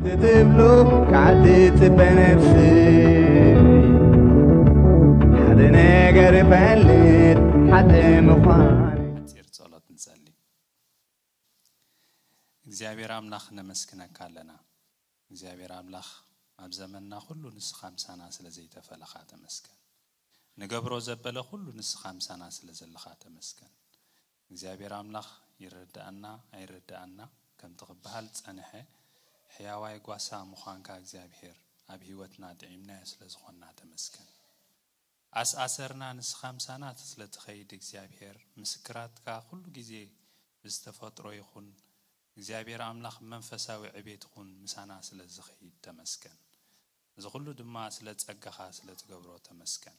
ትብሉ ካብ ትጽበ ነፍሲ ሓደ ነገር እፈልጥ ሓደ ምዃን። ሓጺር ጸሎት ንጸሊ። እግዚኣብሔር ኣምላኽ ነመስግነካ ኣለና። እግዚኣብሔር ኣምላኽ ኣብ ዘመንና ኩሉ ንስኻ ምሳና ስለ ዘይተፈለኻ ተመስገን። ንገብሮ ዘበለ ኩሉ ንስኻ ምሳና ስለ ዘለኻ ተመስገን። እግዚኣብሔር ኣምላኽ ይረዳኣና ኣይረዳኣና ከምቲ ክበሃል ዝጸንሐ ሕያዋይ ጓሳ ምዃንካ እግዚኣብሔር ኣብ ህይወትና ጥዒምናዮ ስለ ዝኾንና ተመስገን። ኣስኣሰርና ንስኻ ምሳና ስለ ትኸይድ እግዚኣብሔር ምስክራትካ ኩሉ ግዜ ብዝተፈጥሮ ይኹን እግዚኣብሔር ኣምላኽ መንፈሳዊ ዕቤት ይኹን ምሳና ስለ ዝኸይድ ተመስገን። እዚ ኩሉ ድማ ስለ ጸጋኻ ስለ ትገብሮ ተመስገን።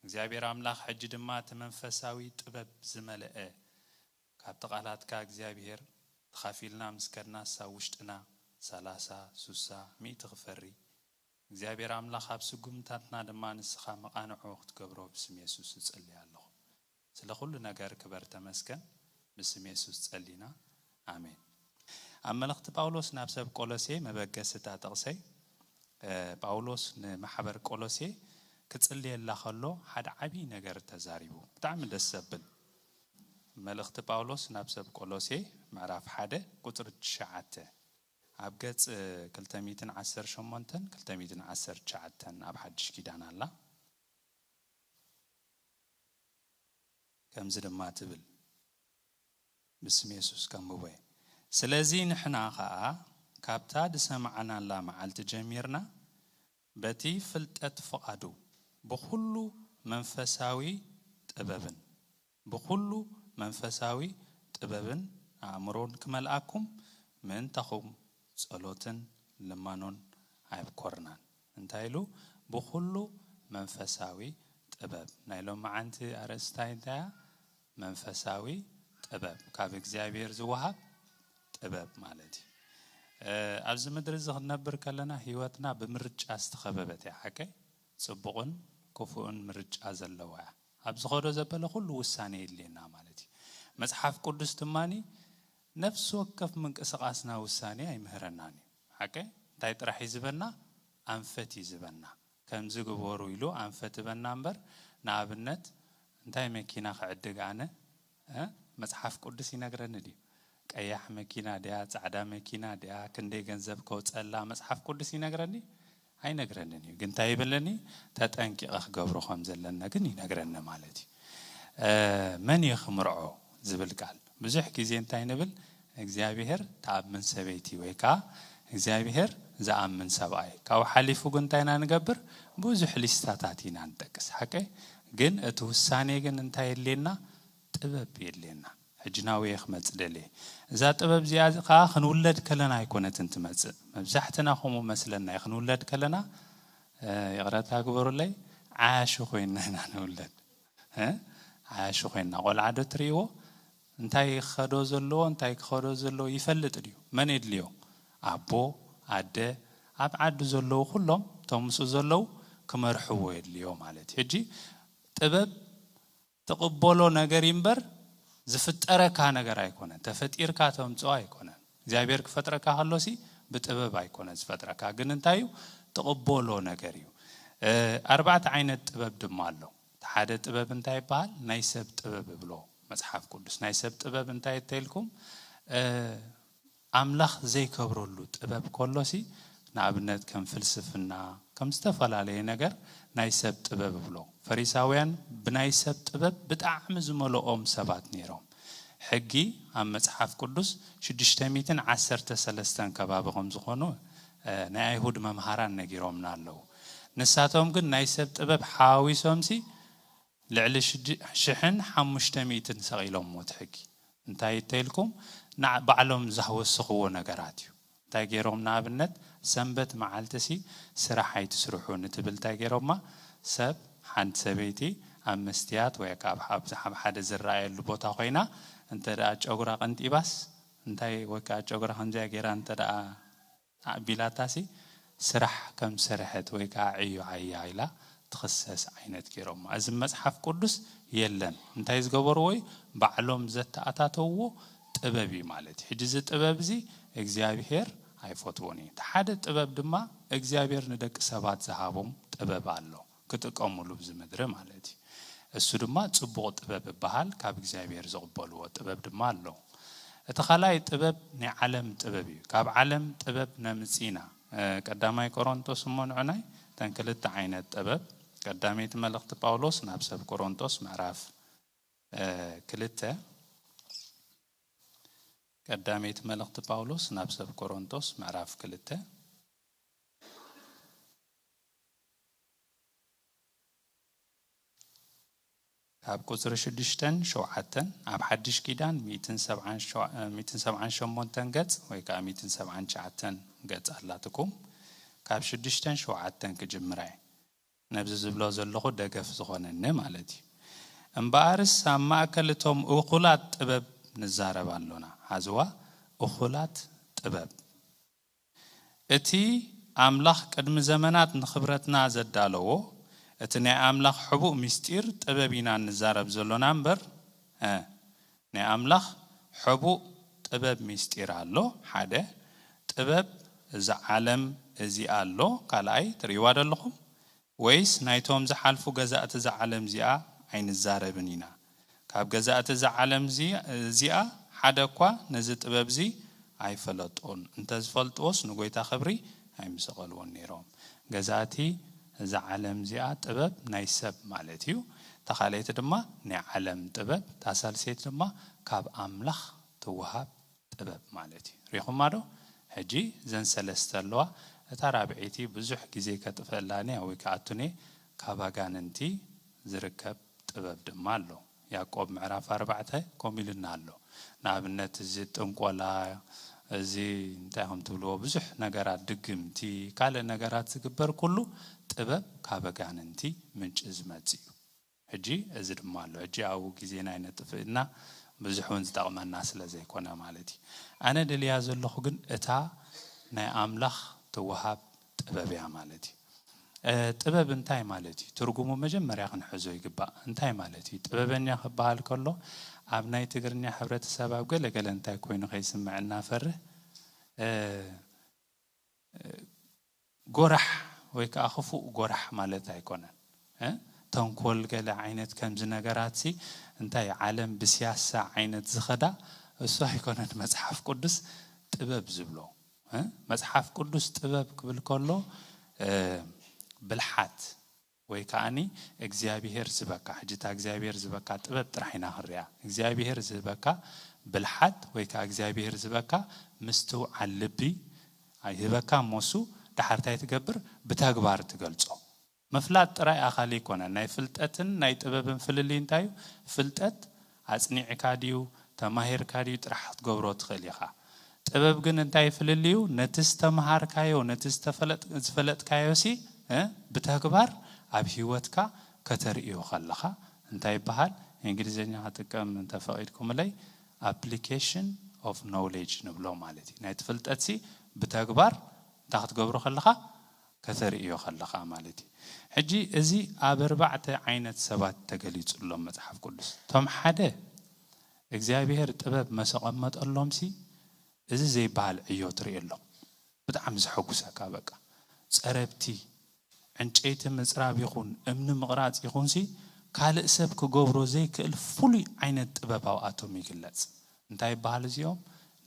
እግዚኣብሔር ኣምላኽ ሕጂ ድማ እቲ መንፈሳዊ ጥበብ ዝመልአ ካብቲ ቃላትካ እግዚኣብሔር ተኻፊልና ምስ ከድናስ ኣብ ውሽጥና ሰላሳ፣ ሱሳ፣ ሚእቲ ክፈሪ እግዚኣብሔር ኣምላኽ ኣብ ስጉምታትና ድማ ንስኻ መቓንዖ ክትገብሮ ብስም የሱስ እጽሊ ኣለኹ። ስለ ኩሉ ነገር ክበር ተመስገን። ብስም የሱስ ጸሊና። ኣሜን። ኣብ መልእኽቲ ጳውሎስ ናብ ሰብ ቆሎሴ መበገሲ እታ ጥቕሰይ፣ እ፣ ጳውሎስ ንማሕበር ቆሎሴ ክጽልየላ ከሎ ሓደ ዓብዪ ነገር ተዛሪቡ። ብጣዕሚ ደስ ዘብል። መልእኽቲ ጳውሎስ ናብ ሰብ ቆሎሴ ምዕራፍ ሓደ ቁጽሪ ትሽዓተ። ኣብ ገጽ ክልተ ሚእትን ዓሰርተ ሸሞንተን ክልተ ሚእትን ዓሰርተ ትሽዓተን ኣብ ሓድሽ ኪዳን ኣላ። ከምዚ ድማ ትብል፣ ብስም የሱስ ከንብቦ እየ። ስለዚ ንሕና ኸኣ ካብታ ዝሰማዕናላ መዓልቲ ጀሚርና በቲ ፍልጠት ፍቓዱ ብኹሉ መንፈሳዊ ጥበብን ብኹሉ መንፈሳዊ ጥበብን ኣእምሮን ክመልኣኩም ምእንታኹም ጸሎትን ልማኖን ኣይብኮርናን። እንታይ ኢሉ? ብኹሉ መንፈሳዊ ጥበብ። ናይ ሎማዓንቲ ኣርእስታ እንታይ እያ? መንፈሳዊ ጥበብ፣ ካብ እግዚኣብሔር ዝወሃብ ጥበብ ማለት እዩ። እ፣ ኣብዚ ምድሪ እዚ ክንነብር ከለና ህይወትና ብምርጫ ዝተኸበበት እያ። ሓቀይ? ጽቡቕን ክፉእን ምርጫ ዘለዋ እያ። ኣብ ዝኸዶ ዘበለ ኩሉ ውሳኔ የድልየና ማለት እዩ። መጽሓፍ ቅዱስ ድማኒ ነፍሲ ወከፍ ምንቅስቓስና ውሳኔ ኣይምህረናን እዩ። ሓቀይ? እንታይ ጥራሕ እዩ ዝበና? ኣንፈት እዩ ዝበና። ከምዚ ግበሩ ኢሉ ኣንፈት ይበና እምበር፣ ንኣብነት እንታይ መኪና ክዕድግ ኣነ፣ እ? መጽሓፍ ቅዱስ ይነግረኒ ድዩ? ቀያሕ መኪና ድያ፣ ጻዕዳ መኪና ድያ፣ ክንደይ ገንዘብ ከውጸላ መጽሓፍ ቅዱስ ይነግረኒ? ኣይነግረንን እዩ። ግን እንታይ ይብለኒ? ተጠንቂቐ ክገብሮ ከም ዘለና ግን ይነግረኒ ማለት እዩ። እ፣ መን እየ ክምርዖ ዝብል ቃል። ብዙሕ ግዜ እንታይ ንብል? እግዚኣብሔር ትኣምን ሰበይቲ ወይ ከዓ እግዚኣብሔር ዝኣምን ሰብኣይ። ካብኡ ሓሊፉ ግን እንታይ ኢና ንገብር? ብዙሕ ሊስታታት ኢና ንጠቅስ። ሓቀይ? ግን እቲ ውሳኔ ግን እንታይ የድልየና? ጥበብ የድልየና። ሕጂ ናበይ እየ ክመጽእ ደልየ? እዛ ጥበብ እዚኣ ከዓ ክንውለድ ከለና ኣይኮነትን ትመጽእ። መብዛሕትና ከምኡ መስለና እዩ። ክንውለድ ከለና፣ እ፣ ይቕረታ ግበሩለይ፣ ዓያሹ ኮይንና ኢና ንውለድ። እ? ዓያሹ ኮይንና። ቆልዓ ዶ ትርእይዎ? እንታይ ክኸዶ ዘለዎ፣ እንታይ ክኸዶ ዘለዎ ይፈልጥ ድዩ? መን የድልዮ? ኣቦ፣ ኣደ፣ ኣብ ዓዲ ዘለዉ ኩሎም፣ እቶም ምስኡ ዘለዉ ክመርሕዎ የድልዮ ማለት እዩ። ሕጂ ጥበብ ትቕበሎ ነገር እዩ እምበር፣ ዝፍጠረካ ነገር ኣይኮነን። ተፈጢርካ ተምጽኦ ኣይኮነን። እግዚኣብሔር ክፈጥረካ ከሎሲ ብጥበብ ኣይኮነ ዝፈጥረካ። ግን እንታይ እዩ? ትቕበሎ ነገር እዩ። እ፣ ኣርባዕተ ዓይነት ጥበብ ድማ ኣሎ። እቲ ሓደ ጥበብ እንታይ ይበሃል? ናይ ሰብ ጥበብ እብሎ መጽሓፍ ቅዱስ። ናይ ሰብ ጥበብ እንታይ እተይልኩም? እ፣ ኣምላኽ ዘይከብረሉ ጥበብ ከሎሲ፣ ንኣብነት ከም ፍልስፍና፣ ከም ዝተፈላለየ ነገር ናይ ሰብ ጥበብ እብሎ። ፈሪሳውያን ብናይ ሰብ ጥበብ ብጣዕሚ ዝመልኦም ሰባት ነይሮም። ሕጊ ኣብ መጽሓፍ ቅዱስ ሽዱሽተ ሚእትን ዓሰርተ ሰለስተን ከባቢ ከም ዝኾኑ፣ እ፣ ናይ ኣይሁድ መምሃራን ነጊሮምና ኣለዉ። ንሳቶም ግን ናይ ሰብ ጥበብ ሓዋዊሶምሲ ልዕሊ ሽድ-፣ ሽሕን ሓሙሽተ ሚእትን ሰቒሎምዎ እቲ ሕጊ። እንታይ እንተኢልኩም፣ ንዓ-፣ ባዕሎም ዝወሰኽዎ ነገራት እዩ። እንታይ ገይሮም? ንኣብነት፣ ሰንበት መዓልትሲ ስራሕ ኣይትስርሑ ንትብል እንታይ ገይሮማ? ሰብ፣ ሓንቲ ሰበይቲ ኣብ መስትያት ወይ ከዓ ኣብ፣ ኣብ ሓደ ዝረኣየሉ ቦታ ኮይና፣ እንተ ደኣ ጨጉራ ቀንጢባስ፣ እንታይ፣ ወይ ከዓ ጨጉራ ከምዚኣ ገይራ እንተ ደኣ ኣቢላታሲ፣ ስራሕ ከም ዝሰርሐት ወይ ከዓ ዕዮ ዓያ ኢላ ትኽሰስ ዓይነት ገይሮማ። እዚ መጽሓፍ ቅዱስ የለን። እንታይ ዝገበርዎ እዩ? ባዕሎም ዘተኣታተውዎ ጥበብ እዩ ማለት እዩ። ሕጂ እዚ ጥበብ እዚ እግዚኣብሔር ኣይፈትዎን እየ። እቲ ሓደ ጥበብ ድማ እግዚኣብሔር ንደቂ ሰባት ዝሃቦም ጥበብ ኣሎ፣ ክጥቀሙሉ ብዚ ምድሪ ማለት እዩ። እሱ ድማ ጽቡቕ ጥበብ ይበሃል፣ ካብ እግዚኣብሔር ዝቕበልዎ ጥበብ ድማ ኣሎ። እቲ ካልኣይ ጥበብ ናይ ዓለም ጥበብ እዩ። ካብ ዓለም ጥበብ ነምጽእ ኢና። እ፣ ቀዳማይ ቆሮንቶስ እሞ ንዕናይ እተን ክልተ ዓይነት ጥበብ፣ ቀዳመይቲ መልእኽቲ ጳውሎስ ናብ ሰብ ቆሮንቶስ ምዕራፍ፣ እ፣ ክልተ፣ ቀዳመይቲ መልእኽቲ ጳውሎስ ናብ ሰብ ቆሮንቶስ ምዕራፍ ክልተ፣ ካብ ቁጽሪ ሽዱሽተን ሸውዓተን፣ ኣብ ሓድሽ ኪዳን ሚእትን ሰብዓን ሸው-፣ ሚእትን ሰብዓን ሸሞንተን ገጽ ወይ ከኣ ሚእትን ሰብዓን ትሽዓተን ገጽ ኣላትኩም። ካብ ሽዱሽተን ሸውዓተን ክጅምራ እየ። ነብዚ ዝብሎ ዘለኹ ደገፍ ዝኾነኒ ማለት እዩ። እምበኣርስ ኣብ ማእከል እቶም እኹላት ጥበብ ንዛረብ ኣሎና። ሓዝዋ፣ እኹላት ጥበብ። እቲ ኣምላኽ ቅድሚ ዘመናት ንኽብረትና ዘዳለዎ፣ እቲ ናይ ኣምላኽ ሕቡእ ምስጢር ጥበብ ኢና ንዛረብ ዘሎና እምበር፣ እ፣ ናይ ኣምላኽ ሕቡእ ጥበብ ምስጢር ኣሎ። ሓደ፣ ጥበብ እዛ ዓለም እዚኣ ኣሎ። ካልኣይ፣ ትርእይዋ ዶ ኣለኹም? ወይስ ናይቶም ዝሓልፉ ገዛእቲ እዛ ዓለም እዚኣ ኣይንዛረብን ኢና? ካብ ገዛእቲ እዛ ዓለም እዚ-፣ እዚኣ ሓደ እኳ ነዚ ጥበብ እዚ ኣይፈለጦን። እንተ ዝፈልጥዎስ ንጎይታ ክብሪ ኣይምሰቐልዎን ነይሮም። ገዛእቲ እዛ ዓለም እዚኣ ጥበብ ናይ ሰብ ማለት እዩ። እታ ካልኣይቲ ድማ ናይ ዓለም ጥበብ፣ እታ ሳልሰይቲ ድማ ካብ ኣምላኽ ትወሃብ ጥበብ ማለት እዩ። ሪኹማ ዶ? ሕጂ እዘን ሰለስተ ኣለዋ። እታ ራብዐይቲ ብዙሕ ግዜ ከጥፈላኒ ወይ ከኣቱኒ ካብ ኣጋንንቲ ዝርከብ ጥበብ ድማ ኣሎ። ያዕቆብ ምዕራፍ ኣርባዕተ ከምኡ ኢሉና ኣሎ። ንኣብነት እዚ ጥንቆላ፣ እዚ እንታይ ከም ትብልዎ ብዙሕ ነገራት፣ ድግምቲ፣ ካልእ ነገራት ዝግበር ኩሉ ጥበብ ካብ ኣጋንንቲ ምንጪ ዝመጽእ እዩ። ሕጂ እዚ ድማ ኣሎ። ሕጂ ኣብኡ ግዜና ኣይነጥፍእና፣ ብዙሕ እውን ዝጠቕመና ስለ ዘይኮነ ማለት እዩ። ኣነ ደልያ ዘለኹ ግን እታ ናይ ኣምላኽ ትወሃብ ጥበብ እያ ማለት እዩ። እ፣ ጥበብ እንታይ ማለት እዩ? ትርጉሙ መጀመርያ ክንሕዞ ይግባእ። እንታይ ማለት እዩ? ጥበበኛ ክበሃል ከሎ ኣብ ናይ ትግርኛ ሕብረተሰብ ኣብ ገለ ገለ እንታይ ኮይኑ ከይስምዐና ፈርህ፣ እ፣ ጎራሕ ወይ ከኣ ክፉእ ጎራሕ ማለት ኣይኮነን። እ? ተንኮል ገለ ዓይነት ከምዚ ነገራት ሲ እንታይ ዓለም ብስያሳ ዓይነት ዝኸዳ እሱ ኣይኮነን መጽሓፍ ቅዱስ ጥበብ ዝብሎ። እ? መጽሓፍ ቅዱስ ጥበብ ክብል ከሎ፣ እ፣ ብልሓት ወይ ከኣኒ እግዚኣብሄር ዝህበካ፣ ሕጂ እታ እግዚኣብሄር ዝህበካ ጥበብ ጥራሕ ኢና ክንሪኣ። እግዚኣብሄር ዝህበካ ብልሓት ወይ ከኣ እግዚኣብሄር ዝህበካ ምስትውዓል ልቢ ይህበካ እሞ እሱ ደሓር እንታይ ትገብር? ብተግባር ትገልጾ። ምፍላጥ ጥራይ ኣኻሊ ኣይኮነን። ናይ ፍልጠትን ናይ ጥበብን ፍልልይ እንታይ እዩ? ፍልጠት ኣጽኒዕካ ድዩ፣ ተማሂርካ ድዩ ጥራሕ ክትገብሮ ትኽእል ኢኻ። ጥበብ ግን እንታይ ፍልልዩ? ነቲ ዝተምሃርካዮ፣ ነቲ ዝተፈለጥ-፣ ዝፈለጥካዮ ሲ፣ እ፣ ብተግባር ኣብ ህይወትካ ከተርእዮ ከለኻ እንታይ ይበሃል? እንግሊዝኛ ክጥቀም እንተፈቒድኩምለይ፣ application of knowledge ንብሎ ማለት እዩ። ናይቲ ፍልጠት ሲ ብተግባር እንታይ ክትገብሮ ከለኻ? ከተርእዮ ከለኻ ማለት እዩ። ሕጂ እዚ ኣብ ኣርባዕተ ዓይነት ሰባት ተገሊጹ ኣሎ መጽሓፍ ቅዱስ። እቶም ሓደ እግዚኣብሄር ጥበብ መሰቐመጠሎም ሲ እዚ ዘይበሃል ዕዮ ትርኢ ኣሎ። ብጣዕሚ ዘሐጉሰካ በቃ። ጸረብቲ፣ ዕንጨይቲ ምጽራብ ይኹን እምኒ ምቕራጽ ይኹን ሲ ካልእ ሰብ ክገብሮ ዘይክእል ፍሉይ ዓይነት ጥበብ ኣብኣቶም ይግለጽ። እንታይ ይበሃል እዚኦም?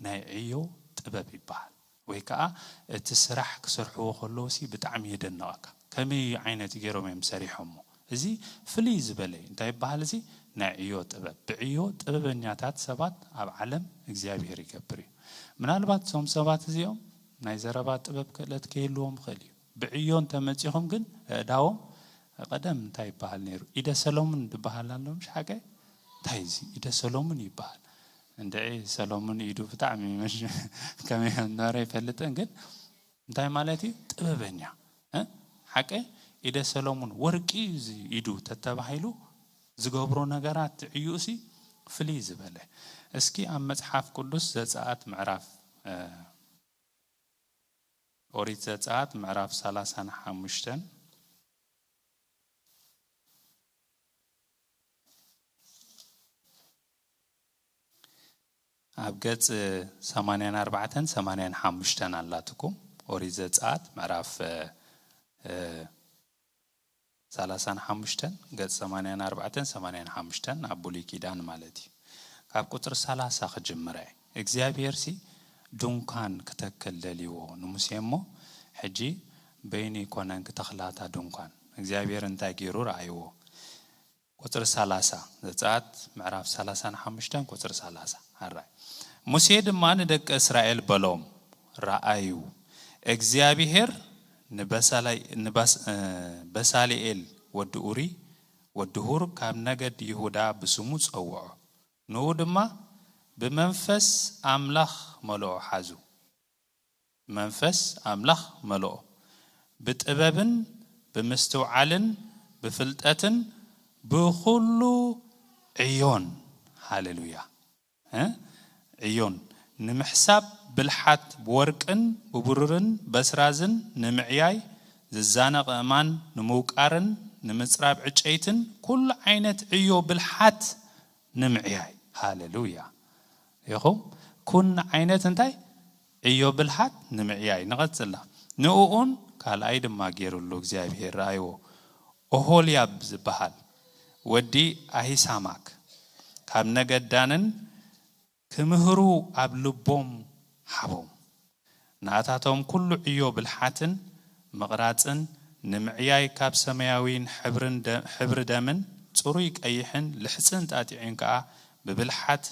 ናይ ዕዮ ጥበብ ይበሃል። ወይ ከኣ እቲ ስራሕ ክሰርሕዎ ከለዉ ሲ ብጣዕሚ የደንቐካ። ከመይ ዓይነት ገይሮም እዮም ሰሪሖሞ? እዚ ፍልይ ዝበለ እዩ። እንታይ ይበሃል እዚ? ናይ ዕዮ ጥበብ። ብዕዮ ጥበበኛታት ሰባት ኣብ ዓለም እግዚኣብሄር ይገብር እዩ። ምናልባት እዞም ሰባት እዚኦም ናይ ዘረባ ጥበብ ክእለት ከይህልዎም ይኽእል እዩ። ብዕዮ እንተመጺኹም ግን ኣእዳዎም ቀደም እንታይ ይበሃል ነይሩ? ኢደ ሰሎሙን ዝበሃል ኣሎ፣ ምሽ ሓቀ? እንታይ እዚ? ኢደ ሰሎሙን ይበሃል። እንድዒ ሰሎሙን ኢዱ ብጣዕሚ ምሽ ከመይ ከም ነበረ ይፈልጥን፣ ግን እንታይ ማለት እዩ? ጥበበኛ፣ እ? ሓቀ? ኢደ ሰሎሙን ወርቂ እዩ እዚ ኢዱ ተተባሂሉ ዝገብሮ ነገራት ዕዩሲ ፍልይ ዝበለ። እስኪ ኣብ መጽሓፍ ቅዱስ ዘጸኣት ምዕራፍ፣ እ፣ ኦሪት ዘጸኣት ምዕራፍ ሰላሳን ሓሙሽተን ኣብ ገጽ ሰማንያን ኣርባዕተን ሰማንያን ሓሙሽተን ኣላትኩም። ኦሪት ዘጸኣት ምዕራፍ እ፣ እ፣ ሰላሳን ሓሙሽተን፣ ገጽ ሰማንያን ኣርባዕተን ሰማንያን ሓሙሽተን ኣብ ብሉይ ኪዳን ማለት እዩ። ካብ ቁጽሪ ሰላሳ ክጅምር እየ። እግዚኣብሄርሲ ድንኳን ክተክል ደልይዎ ንሙሴ እሞ፣ ሕጂ በይኑ ይኮነን ክተኽላታ ድንኳን እግዚኣብሄር እንታይ ገይሩ ረኣይዎ? ቁጽሪ ሰላሳ፣ ዘጸኣት ምዕራፍ ሰላሳን ሓሙሽተን ቁጽሪ ሰላሳ። ኣራይ። ሙሴ ድማ ንደቂ እስራኤል በሎም፣ ረኣዩ፣ እግዚኣብሄር ንበሳላይ-፣ ንባስ-፣ እ፣ በሳልኤል ወዲ ኡሪ ወዲ ሁር ካብ ነገድ ይሁዳ ብስሙ ጸውዖ። ንኡ ድማ ብመንፈስ ኣምላኽ መልኦ ሓዙ። መንፈስ ኣምላኽ መልኦ። ብጥበብን ብምስትውዓልን ብፍልጠትን ብኹሉ ዕዮን። ሃሌሉያ። እ? ዕዮን ንምሕሳብ ብልሓት ብወርቅን ብብሩርን በስራዝን ንምዕያይ ዝዛነቕ እማን ንምውቃርን ንምጽራብ ዕጨይትን ኩሉ ዓይነት ዕዮ ብልሓት ንምዕያይ። ሃሌሉያ። ኢኹም ኩን ዓይነት እንታይ ዕዮ ብልሓት ንምዕያይ። ንቐጽላ። ንእኡን ካልኣይ ድማ ገይሩሉ እግዚኣብሄር ረኣይዎ። ኦሆልያብ ዝበሃል ወዲ ኣሂሳማክ ካብ ነገድ ዳንን ክምህሩ ኣብ ልቦም ሃቦም። ናታቶም ኩሉ ዕዮ ብልሓትን ምቕራጽን ንምዕያይ ካብ ሰማያዊን ሕብርን ደ-፣ ሕብሪ ደምን ጽሩይ ቀይሕን ልሕጽን ጣጢዒን ከኣ ብብልሓት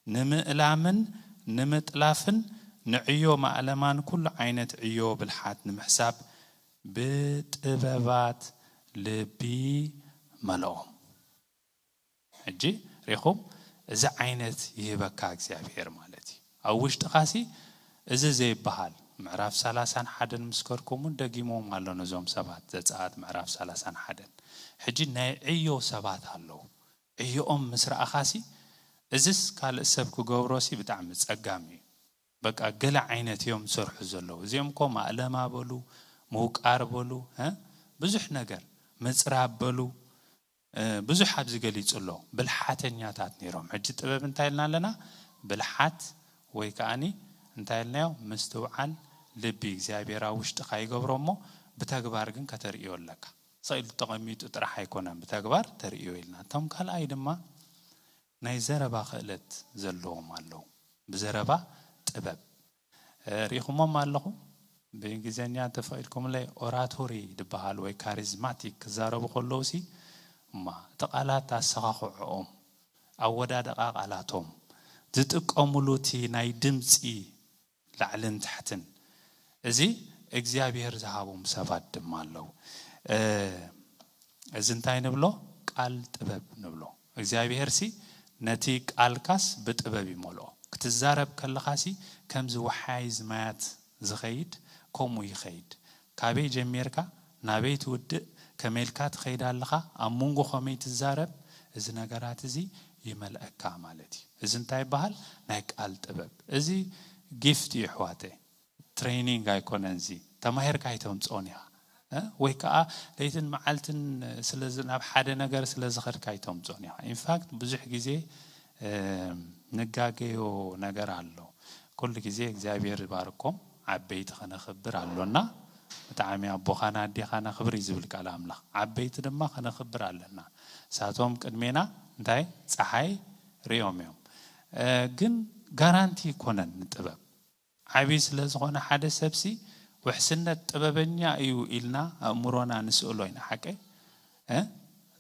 ንምእላምን ንምጥላፍን ንዕዮ ማእለማን ኩሉ ዓይነት ዕዮ ብልሓት ንምሕሳብ ብጥበባት ልቢ መልኦም። ሕጂ ሪኹም እዚ ዓይነት ይህበካ እግዚኣብሄር ማለት እዩ። ኣብ ውሽጥኻሲ እዚ ዘይበሃል ምዕራፍ ሰላሳን ሓደን ምስ ከድኩም እውን ደጊሞም ኣሎ ነዞም ሰባት ዘጸኣት ምዕራፍ ሰላሳን ሓደን። ሕጂ ናይ ዕዮ ሰባት ኣለዉ። ዕዮኦም ምስ ረኣኻሲ እዝስ ካልእ ሰብ ክገብሮሲ ብጣዕሚ ጸጋም እዩ። በቃ ገለ ዓይነት እዮም ዝሰርሑ ዘለዉ። እዚኦም እኮ ማእለማ በሉ፣ ምውቃር በሉ፣ እ? ብዙሕ ነገር ምጽራብ በሉ፣ እ፣ ብዙሕ ኣብዚ ገሊጹ ኣሎ። ብልሓተኛታት ነይሮም። ሕጂ ጥበብ እንታይ ኢልና ኣለና? ብልሓት ወይ ከኣኒ እንታይ ኢልናዮ? ምስትውዓል ልቢ እግዚኣብሔር ኣብ ውሽጥኻ ይገብሮ እሞ ብተግባር ግን ከተርእዮ ኣለካ። ስቕ ኢሉ ተቐሚጡ ጥራሕ ኣይኮነን፣ ብተግባር ተርእዮ ኢልና። እቶም ካልኣይ ድማ ናይ ዘረባ ክእለት ዘለዎም ኣለዉ። ብዘረባ ጥበብ፣ እ፣ ርኢኹሞም ኣለኹም? ብእንግሊዝኛ እንተፈቒድኩምለይ ኦራቶሪ ዝበሃል ወይ ካሪዝማቲክ ክዛረቡ ከለዉ ሲ፣ እማ እቲ ቃላት ኣሰኻኽዕኦም፣ ኣወዳድቓ ቃላቶም፣ ዝጥቀሙሉ እቲ ናይ ድምፂ ላዕልን ታሕትን፣ እዚ እግዚኣብሔር ዝሃቦም ሰባት ድማ ኣለዉ። እ፣ እዚ እንታይ ንብሎ? ቃል ጥበብ ንብሎ። እግዚኣብሔር ሲ ነቲ ቃልካስ ብጥበብ ይመልኦ። ክትዛረብ ከለኻ ሲ ከምዚ ወሓይዝ ማያት ዝኸይድ ከምኡ ይኸይድ። ካበይ ጀሚርካ ናበይ ትውድእ፣ ከመይ ኢልካ ትኸይድ ኣለኻ፣ ኣብ መንጎ ከመይ ትዛረብ፣ እዚ ነገራት እዚ ይመልአካ ማለት እዩ። እዚ እንታይ ይበሃል? ናይ ቃል ጥበብ። እዚ ጊፍት እዩ ኣሕዋተይ። ትሬኒንግ ኣይኮነን፣ እዚ ተማሂርካ ኣይተምፅኦን ኢኻ። እ? ወይ ከዓ ለይትን መዓልትን ስለ ዝ-፣ ናብ ሓደ ነገር ስለ ዝኸድካ ኣይተምፅኦን ኢኻ። ኢንፋክት ብዙሕ ግዜ፣ እ፣ ንጋገዮ ነገር ኣሎ። ኩሉ ግዜ እግዚኣብሔር ይባርኮም፣ ዓበይቲ ከነኽብር ኣሎና። ብጣዕሚ ኣቦኻን ኣዴኻን ኣኽብር እዩ ዝብል ቃል ኣምላኽ። ዓበይቲ ድማ ከነኽብር ኣለና። ንሳቶም ቅድሜና እንታይ? ፀሓይ ሪኦም እዮም። እ፣ ግን ጋራንቲ ይኮነን ንጥበብ። ዓብዪ ስለ ዝኾነ ሓደ ሰብሲ ውሕስነት ጥበበኛ እዩ ኢልና ኣእምሮና ንስእሎ ኢና። ሓቀይ? እ?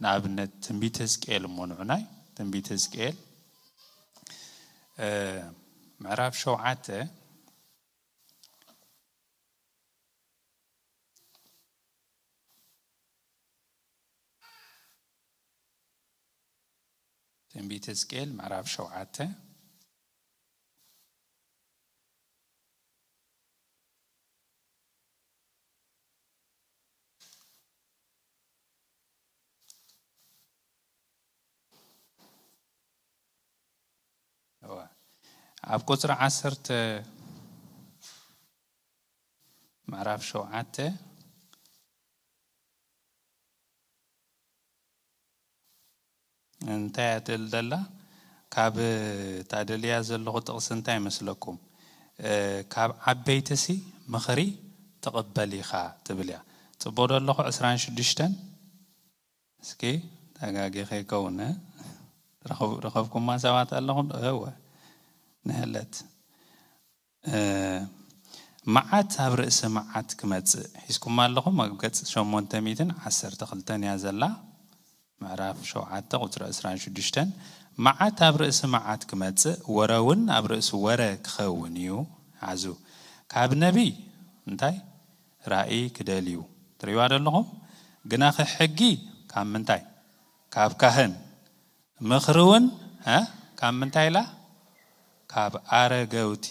ንኣብነት ትንቢት ህዝቅኤል እሞ ንዑናይ፣ ትንቢት ህዝቅኤል፣ እ፣ ምዕራፍ ሸውዓተ፣ ትንቢት ህዝቅኤል ምዕራፍ ሸውዓተ። እዋ። ኣብ ቁጽሪ ዓሰርተ፣ ምዕራፍ ሸውዓተ እንታይ እያ ትብል ዘላ? ካብ እታ ደልያ ዘለኹ ጥቕሲ እንታይ ይመስለኩም? ካብ ዓበይትሲ ምኽሪ ትቕበል ኢኻ ትብል እያ። ጽቡቕ ዶ ኣለኹ? ዕስራን ሽዱሽተን እስኪ ተጋጊ ከይከውን። ረኸብኩማ ሰባት ኣለኹም? እወ። ንህለት መዓት ኣብ ርእሲ መዓት ክመጽእ ሒዝኩማ ኣለኹም። ኣብ ገጽ ሸሞንተ ሚእትን ዓሰርተ ክልተን እያ ዘላ። ምዕራፍ ሸውዓተ ቁጽሪ ዕስራን ሽዱሽተን። መዓት ኣብ ርእሲ መዓት ክመጽእ፣ ወረ እውን ኣብ ርእሲ ወረ ክኸውን እዩ። ሓዙ። ካብ ነቢይ እንታይ ራእይ ክደልዩ ትርእይዋ ዘለኹም? ግናኸ ሕጊ ካብ ምንታይ? ካብ ካህን። ምኽሪ እውን፣ እ፣ ካብ ምንታይ ኢላ? ካብ ኣረገውቲ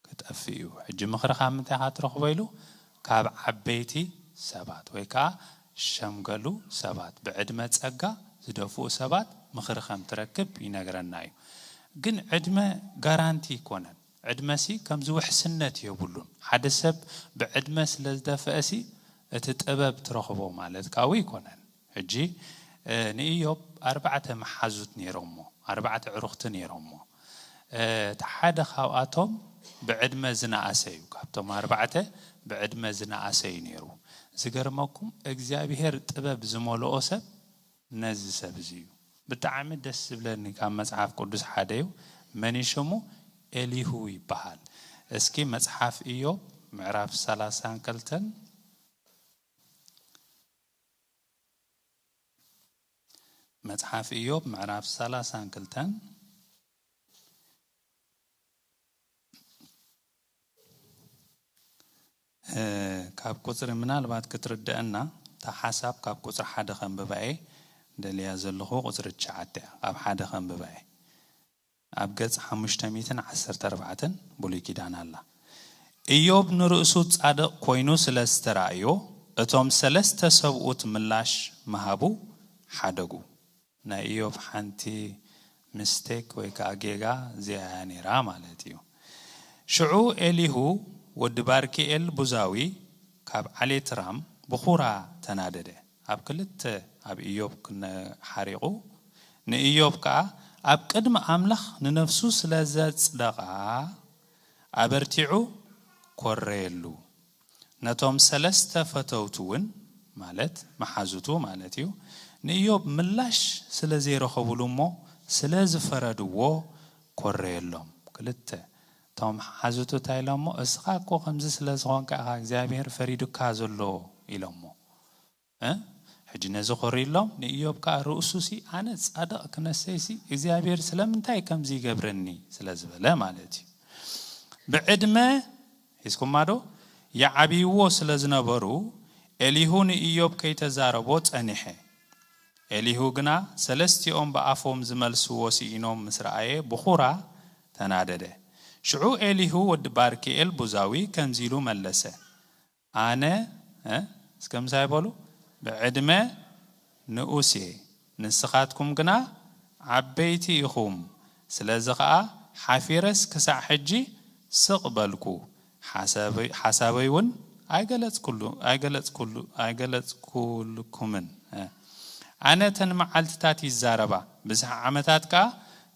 ክጠፍእ እዩ። ሕጂ ምኽሪ ካብ ምንታይ ኢኻ ትረኽቦ ኢሉ? ካብ ዓበይቲ ሰባት ወይ ከዓ ሸምገሉ ሰባት፣ ብዕድመ ጸጋ ዝደፍኡ ሰባት ምኽሪ ከም ትረክብ ይነግረና እዩ። ግን ዕድመ ጋራንቲ ኣይኮነን። ዕድመሲ ከምዚ ውሕስነት የብሉን። ሓደ ሰብ ብዕድመ ስለ ዝደፍአሲ እቲ ጥበብ ትረኽቦ ማለት ካብኡ ኣይኮነን። ሕጂ፣ እ፣ ንኢዮብ ኣርባዕተ መሓዙት ነይሮሞ፣ ኣርባዕተ ዕሩኽቲ ነይሮሞ። እ፣ እቲ ሓደ ካብኣቶም ብዕድመ ዝነኣሰ እዩ። ካብቶም ኣርባዕተ ብዕድመ ዝነኣሰ እዩ ነይሩ። ዝገርመኩም፣ እግዚኣብሄር ጥበብ ዝመልኦ ሰብ ነዚ ሰብ እዚ እዩ። ብጣዕሚ ደስ ዝብለኒ ካብ መጽሓፍ ቅዱስ ሓደ እዩ። መን እዩ ሽሙ? ኤሊሁ ይበሃል። እስኪ መጽሓፍ ኢዮብ ምዕራፍ ሰላሳን ክልተን፣ መጽሓፍ ኢዮብ ምዕራፍ ሰላሳን ክልተን፣ እ፣ ካብ ቁጽሪ ምናልባት ክትርድአና፣ እታ ሓሳብ ካብ ቁጽሪ ሓደ ከንብባ እየ ደልያ ዘለኹ፣ ቁጽሪ ትሽዓተ እያ። ካብ ሓደ ከንብባ እየ። ኣብ ገጽ ሓሙሽተ ሚእትን ዓሰርተ ኣርባዕተን ብሉይ ኪዳን ኣላ። ኢዮብ ንርእሱ ጻድቕ ኮይኑ ስለ ዝተራእዮ፣ እቶም ሰለስተ ሰብኡት ምላሽ ምሃቡ ሓደጉ። ናይ ኢዮብ ሓንቲ ምስቴክ ወይ ከዓ ጌጋ እዚኣ እያ ነይራ ማለት እዩ። ሽዑ ኤሊሁ ወዲ ባርኪኤል ቡዛዊ ካብ ዓሌት ራም ብኹራ ተናደደ። ኣብ ክልተ ኣብ ኢዮብ ክነ-፣ ሓሪቑ፣ ንኢዮብ ከኣ ኣብ ቅድሚ ኣምላኽ ንነፍሱ ስለ ዘጽደቓ ኣበርቲዑ ኮረየሉ። ነቶም ሰለስተ ፈተውቱ እውን፣ ማለት መሓዙቱ ማለት እዩ፣ ንኢዮብ ምላሽ ስለ ዘይረኸቡሉ እሞ ስለ ዝፈረድዎ ኮረየሎም። ክልተ፣ እቶም መሓዙቱ እንታይ ኢሎሞ? እስኻ እኮ ከምዚ ስለ ዝኾንካ ኢኻ እግዚኣብሔር ፈሪዱካ ዘሎ ኢሎሞ። እ? ሕጂ ነዚ ኮሪሎም ንኢዮብ ከኣ ርእሱሲ ኣነ ጻድቕ ክነሰይሲ እግዚኣብሔር ስለምንታይ ከምዚ ይገብረኒ ስለ ዝበለ ማለት እዩ። ብዕድመ ሒዝኩማ ዶ? ይዓብይዎ ስለ ዝነበሩ ኤሊሁ ንኢዮብ ከይተዛረቦ ጸኒሐ። ኤሊሁ ግና ሰለስቲኦም ብኣፎም ዝመልስዎ ስኢኖም ምስ ረኣየ ብኹራ ተናደደ። ሽዑ ኤሊሁ ወዲ ባርክኤል ቡዛዊ ከምዚ ኢሉ መለሰ፣ ኣነ፣ እ፣ እስከ ምሳይ በሉ፣ ብዕድመ ንኡስ እየ፣ ንስኻትኩም ግና ዓበይቲ ኢኹም። ስለዚ ኸኣ ሓፊረስ ክሳዕ ሕጂ ስቕ በልኩ፣ ሓሳበይ፣ ሓሳበይ እውን ኣይገለጽኩሉ-፣ ኣይገለጽኩሉ-፣ ኣይገለጽኩልኩምን። እ፣ ኣነ እተን መዓልትታት ይዛረባ፣ ብዝሒ ዓመታት ከኣ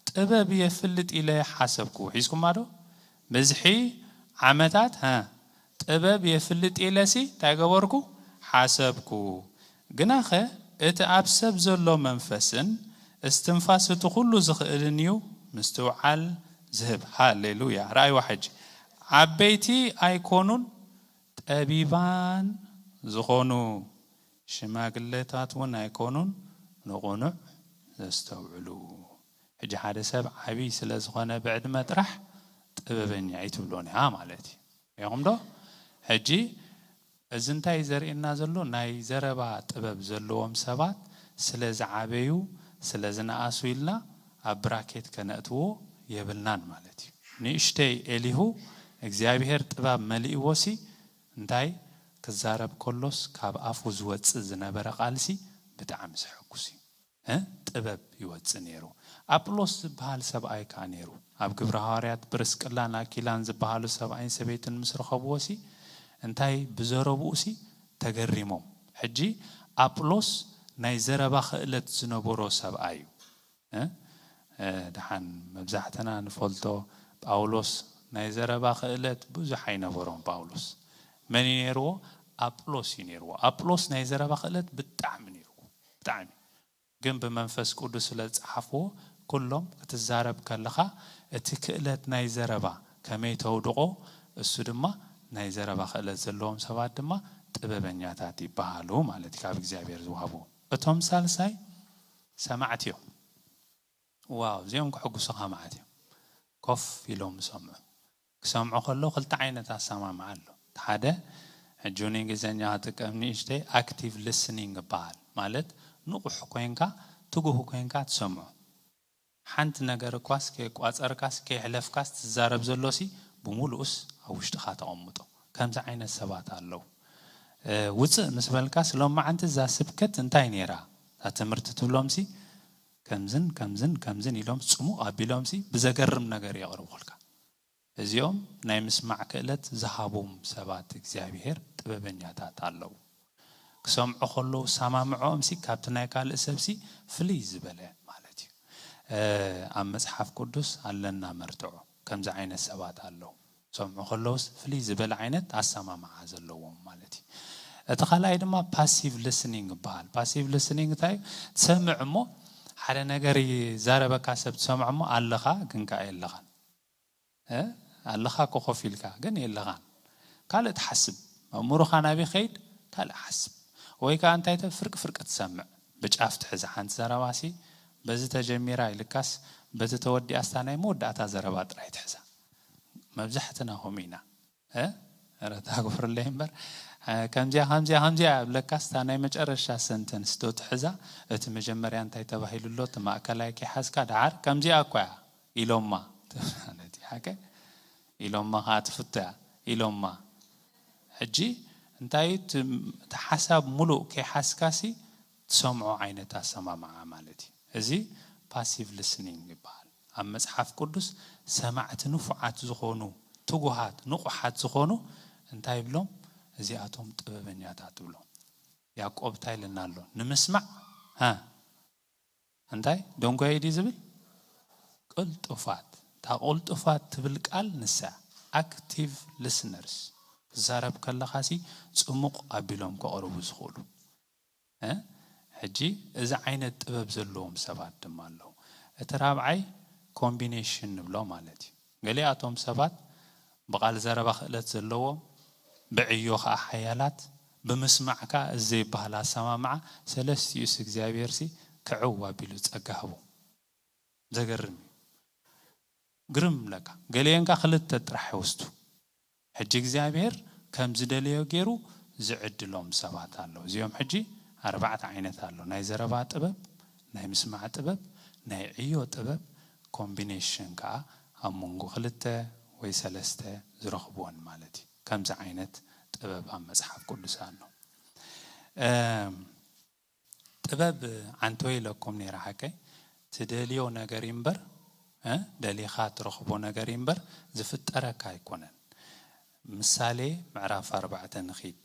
ጥበብ የፍልጥ ኢለ ሓሰብኩ። ሒዝኩማ ዶ? ብዝሒ ዓመታት፣ ሀ፣ ጥበብ የፍልጥ ኢለሲ እንታይ ገበርኩ? ሓሰብኩ። ግናኸ እቲ ኣብ ሰብ ዘሎ መንፈስን እስትንፋስ እቲ ኩሉ ዝኽእልን እዩ ምስትውዓል ዝህብ። ሃሌሉያ። ረኣይዋ ሕጂ። ዓበይቲ ኣይኮኑን ጠቢባን ዝኾኑ፣ ሽማግለታት እውን ኣይኮኑን ንቑኑዕ ዘስተውዕሉ። ሕጂ ሓደ ሰብ ዓብይ ስለ ዝኾነ ብዕድመ ጥራሕ ጥበበኛ ኣይትብሎን ኢኻ ማለት እዩ። ሪኢኹም ዶ? ሕጂ እዚ እንታይ ዘርእየና ዘሎ? ናይ ዘረባ ጥበብ ዘለዎም ሰባት ስለ ዝዓበዩ፣ ስለ ዝነኣሱ ኢልና ኣብ ብራኬት ከነእትዎ የብልናን ማለት እዩ። ንእሽተይ ኤሊሁ እግዚኣብሔር ጥበብ መሊእዎሲ እንታይ ክዛረብ ከሎስ ካብ ኣፉ ዝወጽእ ዝነበረ ቃልሲ ብጣዕሚ ዘሐጉስ እዩ። እ? ጥበብ ይወጽእ ነይሩ። ኣጵሎስ ዝበሃል ሰብኣይ ከኣ ነይሩ። ኣብ ግብረ ሃዋርያት ፕርስቅላን ኣኪላን ዝበሃሉ ሰብኣይን ሰበይትን ምስ ረኸብዎሲ እንታይ ብዘረብኡሲ ተገሪሞም። ሕጂ ኣጵሎስ ናይ ዘረባ ክእለት ዝነበሮ ሰብኣይ እዩ። እ? ደሓን መብዛሕትና ንፈልጦ ጳውሎስ ናይ ዘረባ ክእለት ብዙሕ ኣይነበሮም። ጳውሎስ መን እዩ ነይርዎ? ኣጵሎስ እዩ ነይርዎ። ኣጵሎስ ናይ ዘረባ ክእለት ብጣዕሚ ነይርዎ፣ ብጣዕሚ። ግን ብመንፈስ ቅዱስ ስለ ዝጸሓፍዎ፣ ኩሎም ክትዛረብ ከለኻ እቲ ክእለት ናይ ዘረባ ከመይ ተውድቖ፣ እሱ ድማ ናይ ዘረባ ክእለት ዘለዎም ሰባት ድማ ጥበበኛታት ይበሃሉ ማለት እዩ፣ ካብ እግዚኣብሔር ዝወሃቡ። እቶም ሳልሳይ ሰማዕቲ እዮም። ዋው፣ እዚኦም ከሕጉሱኻ ማለት እዮም። ኮፍ ኢሎም ዝሰምዑ። ክሰምዑ ከለዉ ክልተ ዓይነት ኣሰማምዓ ኣሎ። እቲ ሓደ፣ ሕጂ እውን እንግሊዝኛ ክጥቀም ንእሽተይ፣ ኣክቲቭ ሊስኒንግ ይበሃል። ማለት ንቑሕ ኮይንካ፣ ትጉህ ኮይንካ ትሰምዖ። ሓንቲ ነገር እኳስ ከየቋጸርካስ ከየሕለፍካስ ትዛረብ ዘሎሲ ብምሉኡስ ኣብ ውሽጥኻ ተቐምጦ። ከምዚ ዓይነት ሰባት ኣለዉ። እ፣ ውጽእ ምስ በልካስ ሎማዓንቲ እዛ ስብከት እንታይ ነይራ? እዛ ትምህርቲ ትብሎምሲ ከምዝን ከምዝን ከምዝን ኢሎም ጽሙቕ ኣቢሎምሲ ብዘገርም ነገር የቕርቡልካ። እዚኦም ናይ ምስማዕ ክእለት ዝሃቦም ሰባት እግዚኣብሔር ጥበበኛታት ኣለዉ። ክሰምዑ ከለዉ ሰማምዖምሲ ካብቲ ናይ ካልእ ሰብሲ ፍልይ ዝበለ ማለት እዩ። እ፣ ኣብ መጽሓፍ ቅዱስ ኣለና መርትዖ። ከምዚ ዓይነት ሰባት ኣለዉ። ክሰምዑ ከለዉስ ፍልይ ዝበለ ዓይነት ኣሰማምዓ ዘለዎም ማለት እዩ። እቲ ካልኣይ ድማ ፓሲቭ ሊስኒንግ ይበሃል። ፓሲቭ ሊስኒንግ እንታይ እዩ? ትሰምዕ እሞ ሓደ ነገር ይዛረበካ ሰብ ትሰምዖ እሞ ኣለኻ ግን ከኣ የለኻን። እ? ኣለኻ እኮ ኮፍ ኢልካ ግን የለኻን። ካልእ ትሓስብ። ኣእምሮኻ ናበይ ከይድ? ካልእ ሓስብ። ወይ ከኣ እንታይ ተ-፣ ፍርቂ ፍርቂ ትሰምዕ። ብጫፍ ትሕዛ ሓንቲ ዘረባሲ፣ በዚ ተጀሚራ ኢልካስ፣ በዚ ተወዲኣስ እታ ናይ መወዳእታ ዘረባ ጥራይ ትሕዛ። መብዛሕትና ከምኡ ኢና። እ? ኧረ ተግብርለይ እምበር። እ፣ ከምዚኣ፣ ከምዚኣ፣ ከምዚኣ እብለካስ እታ ናይ መጨረሻ ሰንተንስ ዶ ትሕዛ? እቲ መጀመርያ እንታይ ተባሂሉ ኣሎ? እቲ ማእከላይ ከይሓዝካ ደሓር ከምዚኣ እኮ እያ ኢሎማ። ማለት እዩ፣ ሓቀ? ኢሎማ ኸዓ ትፍቶ እያ። ኢሎማ። ሕጂ እንታይ እቲ፣ እቲ ሓሳብ ሙሉእ ከይሓዝካሲ ትሰምዖ ዓይነት ኣሰማምዓ ማለት እዩ። እዚ ፓሲቭ ሊስኒንግ ይበሃል። ኣብ መጽሓፍ ቅዱስ ሰማዕቲ ንፉዓት ዝኾኑ፣ ትጉሃት፣ ንቑሓት ዝኾኑ እንታይ ይብሎም? እዚኣቶም ጥበበኛታት ትብሎም። ያዕቆብ እንታይ ኢልና ኣሎ? ንምስማዕ፣ ሃ፣ እንታይ? ደንጎያይ ድዩ ዝብል? ቅልጡፋት። እታ ቅልጡፋት ትብል ቃል ንሳ፣ ኣክቲቭ ሊስነርስ። ትዛረብ ከለኻሲ ጽሙቕ ኣቢሎም ከቕርቡ ዝኽእሉ። እ? ሕጂ እዚ ዓይነት ጥበብ ዘለዎም ሰባት ድማ ኣለዉ። እቲ ራብዓይ ኮምቢኔሽን ንብሎ ማለት እዩ። ገሊኣቶም ሰባት ብቓል ዘረባ ክእለት ዘለዎም፣ ብዕዮ ኸዓ ሓያላት፣ ብምስማዕ ከኣ እዚ ዘይበሃል ኣሰማምዓ፣ ሰለስቲኡስ እግዚኣብሔርሲ ክዕው ኣቢሉ ጸጋ ህቦም። ዘገርም እዩ። ግርም እብለካ። ገሊአን ከኣ ክልተ ጥራሕ ይወስዱ። ሕጂ እግዚኣብሔር ከም ዝደለዮ ገይሩ ዝዕድሎም ሰባት ኣለዉ። እዚኦም ሕጂ ኣርባዕተ ዓይነት ኣሎ። ናይ ዘረባ ጥበብ፣ ናይ ምስማዕ ጥበብ፣ ናይ ዕዮ ጥበብ፣ ኮምቢኔሽን ከኣ ኣብ መንጎ ክልተ ወይ ሰለስተ ዝረኽብወን ማለት እዩ። ከምዚ ዓይነት ጥበብ ኣብ መጽሓፍ ቅዱስ ኣሎ። እም፣ ጥበብ ዓንተወይ ኢለኩም ነይረ ሓቀይ። ትደልዮ ነገር እምበር፣ እ፣ ደሊኻ ትረኽቦ ነገር እምበር ዝፍጠረካ ኣይኮነን። ምሳሌ ምዕራፍ ኣርባዕተ ንኺድ።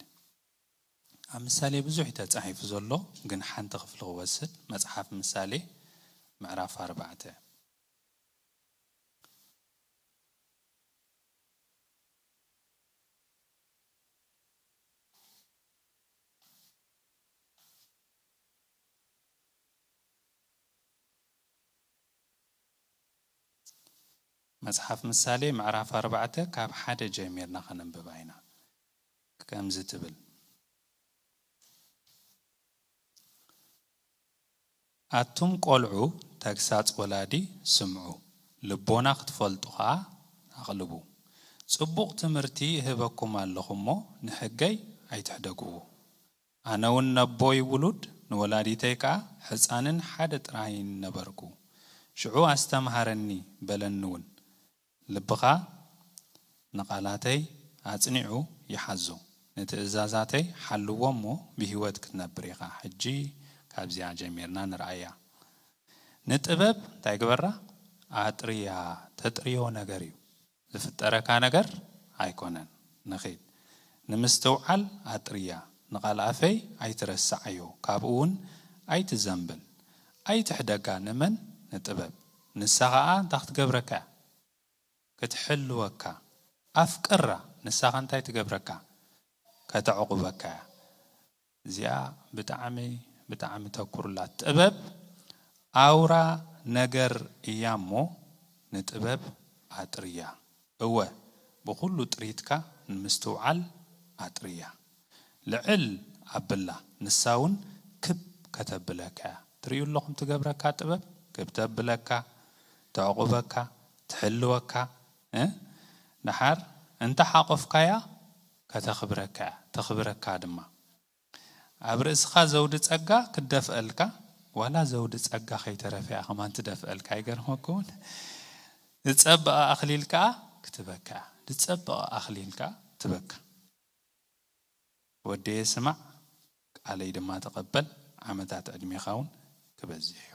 ኣብ ምሳሌ ብዙሕ እዩ ተጻሒፉ ዘሎ፣ ግን ሓንቲ ክፍሊ ክወስድ፣ መጽሓፍ ምሳሌ ምዕራፍ ኣርባዕተ። መጽሓፍ ምሳሌ ምዕራፍ ኣርባዕተ ካብ ሓደ ጀሚርና ከነንብባ ኢና። ከምዚ ትብል፣ ኣቱም ቆልዑ ተግሳጽ ወላዲ ስምዑ፣ ልቦና ክትፈልጡ ኸኣ ኣቕልቡ። ጽቡቕ ትምህርቲ እህበኩም ኣለኹ እሞ፣ ንሕገይ ኣይትሕደግዎ። ኣነ እውን ነቦይ ውሉድ ንወላዲተይ ከኣ ሕጻንን ሓደ ጥራይን ነበርኩ። ሽዑ ኣስተምሃረኒ በለኒ እውን። ልብኻ ንቓላተይ ኣጽኒዑ ይሓዞ፣ ንትእዛዛተይ ሓልዎ እሞ ብህይወት ክትነብር ኢኻ። ሕጂ ካብዚኣ ጀሚርና ንርኣያ። ንጥበብ እንታይ ግበራ? ኣጥርያ። ተጥርዮ ነገር እዩ። ዝፍጠረካ ነገር ኣይኮነን። ንኺድ። ንምስትውዓል ኣጥርያ። ንቓል ኣፈይ ኣይትረስዓዮ፣ ካብኡ እውን ኣይትዘንብል። ኣይትሕደጋ። ንመን? ንጥበብ። ንሳ ኸኣ እንታይ ክትገብረካ እያ? ክትሕልወካ። ኣፍቅራ፣ ንሳ ኸ እንታይ ትገብረካ? ከተዕቑበካ እያ። እዚኣ ብጣዕሚ፣ ብጣዕሚ ተኩሩላ። ጥበብ ኣውራ ነገር እያ እሞ ንጥበብ ኣጥርያ። እወ፣ ብኹሉ ጥሪትካ ንምስትውዓል ኣጥርያ። ልዕል ኣብላ፣ ንሳ እውን ክብ ከተብለካ እያ። ትርእዩ ኣለኹም ትገብረካ ጥበብ? ክብ ተብለካ፣ ተዕቑበካ፣ ትሕልወካ። እ? ደሓር እንተ ሓቆፍካያ ከተኽብረካ እያ፣ ተኽብረካ ድማ። ኣብ ርእስኻ ዘውዲ ጸጋ ክትደፍአልካ፣ ዋላ ዘውዲ ጸጋ ከይተረፈ እያ ከማን ትደፍአልካ። ኣይገርመኩምን? ዝጸበቐ ኣኽሊል ከኣ ክትበካ እያ። ዝጸበቐ ኣኽሊል ከኣ ትበካ። ወደየ ስማዕ፣ ቃለይ ድማ ተቐበል፣ ዓመታት ዕድሜኻ እውን ክበዝሕ እዩ።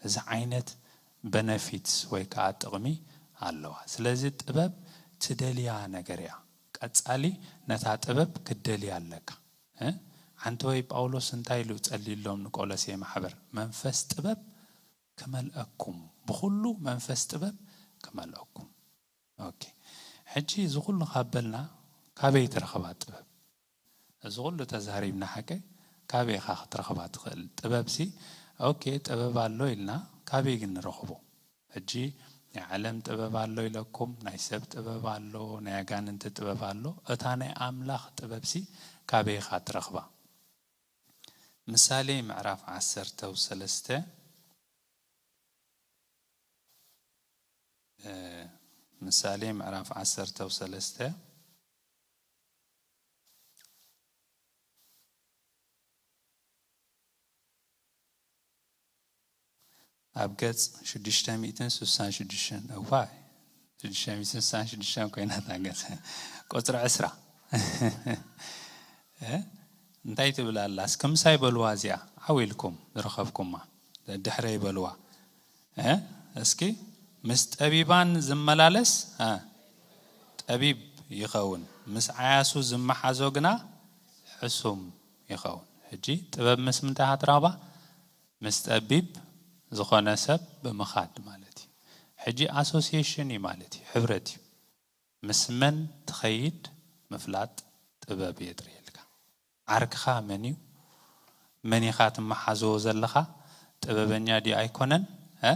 እዚ ዓይነት በነፊትስ ወይ ከዓ ጥቕሚ ኣለዋ። ስለዚ ጥበብ ትደልያ ነገር እያ። ቀጻሊ ነታ ጥበብ ክትደልያ ኣለካ። እ? ሓንቲ ወይ ጳውሎስ እንታይ ኢሉ ጸልዩሎም ንቆሎሴ ማሕበር? መንፈስ ጥበብ ክመልአኩም፣ ብኹሉ መንፈስ ጥበብ ክመልአኩም። ኦኬ። ሕጂ እዚ ኩሉ ካብ በልና፣ ካበይ ትረኽባ ጥበብ? እዚ ኩሉ ተዛሪብና ሓቀይ፣ ካበይ ኢኻ ክትረኽባ ትኽእል? ጥበብሲ፣ ኦኬ፣ ጥበብ ኣሎ ኢልና፣ ካበይ ግን ንረኽቦ? ሕጂ ናይ ዓለም ጥበብ ኣሎ ኢለኩም፣ ናይ ሰብ ጥበብ ኣሎ፣ ናይ ኣጋንንቲ ጥበብ ኣሎ። እታ ናይ ኣምላኽ ጥበብሲ ካበይ ኢኻ ትረኽባ? ምሳሌ ምዕራፍ ዓሰርተ ሰለስተ፣ እ፣ ምሳሌ ምዕራፍ ዓሰርተ ሰለስተ፣ ኣብ ገጽ ሽዱሽተ ሚእትን ስሳን ሽዱሽተን፣ እዋይ፣ ሽዱሽተ ሚእትን ስሳን ሽዱሽተን ኮይና እታ ገጽ። ቁጽሪ ዕስራ። እ? እንታይ ትብል ኣላ? እስኪ ምሳይ በልዋ እዚኣ፣ ዓው ኢልኩም ዝረኸብኩማ፣ ደድሕረይ በልዋ። እ? እስኪ፣ ምስ ጠቢባን ዝመላለስ፣ እ፣ ጠቢብ ይኸውን፣ ምስ ዓያሱ ዝመሓዞ ግና ሕሱም ይኸውን። ሕጂ ጥበብ ምስ ምንታይ ኢኻ ትረኽባ? ምስ ጠቢብ ዝኾነ ሰብ ብምኻድ ማለት እዩ። ሕጂ ኣሶሲዬሽን እዩ ማለት እዩ፣ ሕብረት እዩ። ምስ መን ትኸይድ ምፍላጥ ጥበብ የጥርየልካ። ዓርክኻ መን እዩ? መን ኢኻ ትመሓዞ ዘለኻ? ጥበበኛ ድዩ ኣይኮነን? እ?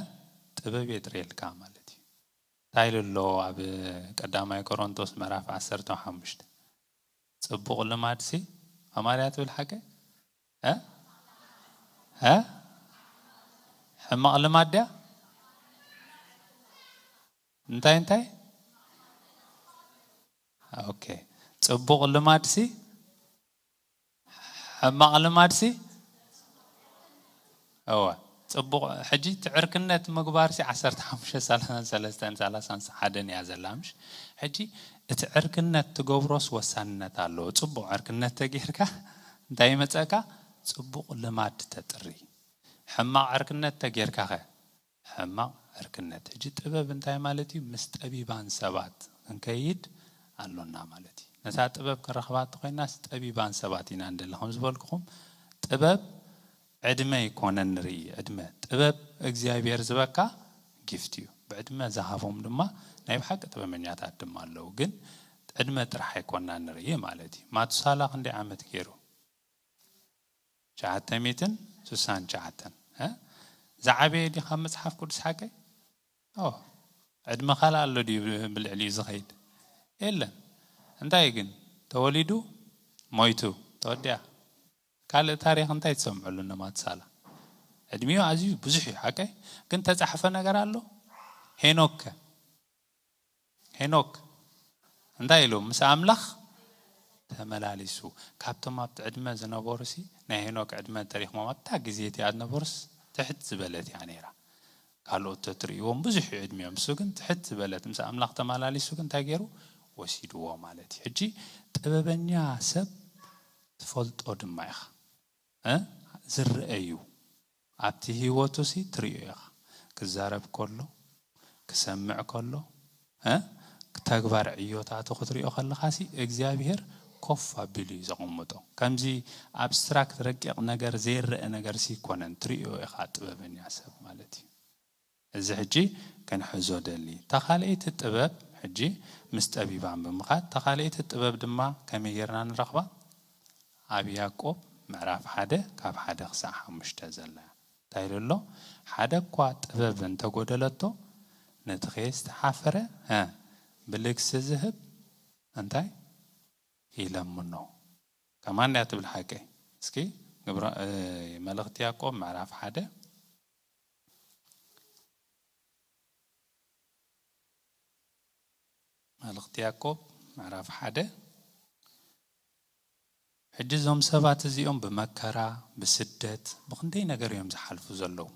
ጥበብ የጥርየልካ ማለት እዩ። እንታይ ኢሉ ኣሎ ኣብ ቀዳማይ ቆሮንቶስ ምዕራፍ ዓሰርተ ሓሙሽተ? ጽቡቕ ልማድሲ ኣማርያ ትብል ሓቀ? እ? እ? ሕማቕ ልማድ ድያ? እንታይ እንታይ? ኦኬ። ጽቡቕ ልማድሲ፣ ሕማቕ ልማድሲ፣ እወ። ጽቡቕ፣ ሕጂ እቲ ዕርክነት ምግባርሲ ዓሰርተ ሓሙሽተ፣ ሰላሳን ሰለስተን፣ ሰላሳን ሓደን እያ ዘላ፣ ምሽ? ሕጂ እቲ ዕርክነት ትገብሮስ ወሳንነት ኣለዎ። ጽቡቕ ዕርክነት ተጌርካ እንታይ ይመጸካ? ጽቡቕ ልማድ ተጥሪ። ሕማቕ ዕርክነት ተጌርካ ኸ? ሕማቕ ዕርክነት። ሕጂ ጥበብ እንታይ ማለት እዩ? ምስ ጠቢባን ሰባት ክንከይድ ኣሎና ማለት እዩ። ነታ ጥበብ ክንረኽባ እንተኾይናስ ጠቢባን ሰባት ኢና ንደሊ። ከም ዝበልኩኹም ጥበብ ዕድመ ኣይኮነን ንርኢ፣ ዕድመ። ጥበብ እግዚኣብሔር ዝበካ ጊፍት እዩ። ብዕድመ ዝሃቦም ድማ ናይ ብሓቂ ጥበበኛታት ድማ ኣለዉ። ግን ዕድመ ጥራሕ ኣይኮንና ንርኢ ማለት እዩ። ማቱሳላ ክንደይ ዓመት ገይሩ? ትሽዓተ ሚእትን ስሳን ትሽዓተን። እ? ዝዓበየ ድዩ ካብ መጽሓፍ ቅዱስ ሓቀይ? ኦ፣ ዕድመ ካልእ ኣሎ ድዩ ብልዕሊኡ ዝኸይድ? የለን። እንታይ ግን፣ ተወሊዱ፣ ሞይቱ፣ ተወዲኣ። ካልእ ታሪኽ እንታይ ትሰምዕሉ? እነ ማቱሳላ ዕድሚኡ ኣዝዩ ብዙሕ እዩ ሓቀይ፣ ግን ተጻሕፈ ነገር ኣሎ? ሄኖክ ከ? ሄኖክ እንታይ ኢሉ? ምስ ኣምላኽ ተመላሊሱ። ካብቶም ኣብቲ ዕድመ ዝነበሩሲ፣ ናይ ሄኖክ ዕድመ ተሪኽሞም ኣብታ ግዜ እቲኣ ዝነበሩስ ትሕት ዝበለት እያ ነይራ። ካልኦት ተትርእይዎም ብዙሕ እዩ ዕድሚኦም፣ እሱ ግን ትሕት ዝበለት፣ ምስ ኣምላኽ ተመላሊሱ ግን እንታይ ገይሩ? ወሲድዎ ማለት እዩ። ሕጂ ጥበበኛ ሰብ ትፈልጦ ድማ ኢኻ። እ? ዝረአ እዩ። ኣብቲ ህይወቱ ሲ ትርእዮ ኢኻ። ክዛረብ ከሎ፣ ክሰምዕ ከሎ፣ እ? ተግባር ዕዮታቱ ክትርእዮ ከለኻ ሲ እግዚኣብሔር ኮፍ ኣቢሉ እዩ ዘቐምጦ። ከምዚ ኣብስትራክት ረቂቕ ነገር ዘይረአ ነገር ሲ ይኮነን፣ ትርእዮ ኢኻ ጥበበኛ ሰብ ማለት እዩ። እዚ ሕጂ ክንሕዞ ደሊ። እታ ካልኣይቲ ጥበብ ሕጂ ምስ ጠቢባን ብምኻድ፣ እታ ካልኣይቲ ጥበብ ድማ ከመይ ጌርና ንረኽባ? ኣብ ያዕቆብ ምዕራፍ ሓደ ካብ ሓደ ክሳዕ ሓሙሽተ ዘላ። እንታይ ኢሉ ኣሎ? "ሓደ እኳ ጥበብ እንተጎደለቶ፣ ነቲ ከየስተሓፈረ፣ እ፣ ብልግሲ ዝህብ እንታይ ይለምኖ?" ከማን እያ ትብል ሓቀይ። እስኪ ግብረ፣ እ፣ መልእኽቲ ያዕቆብ ምዕራፍ ሓደ፣ መልእኽቲ ያዕቆብ ምዕራፍ ሓደ። ሕጂ እዞም ሰባት እዚኦም ብመከራ፣ ብስደት፣ ብኽንደይ ነገር እዮም ዝሓልፉ ዘለዉ።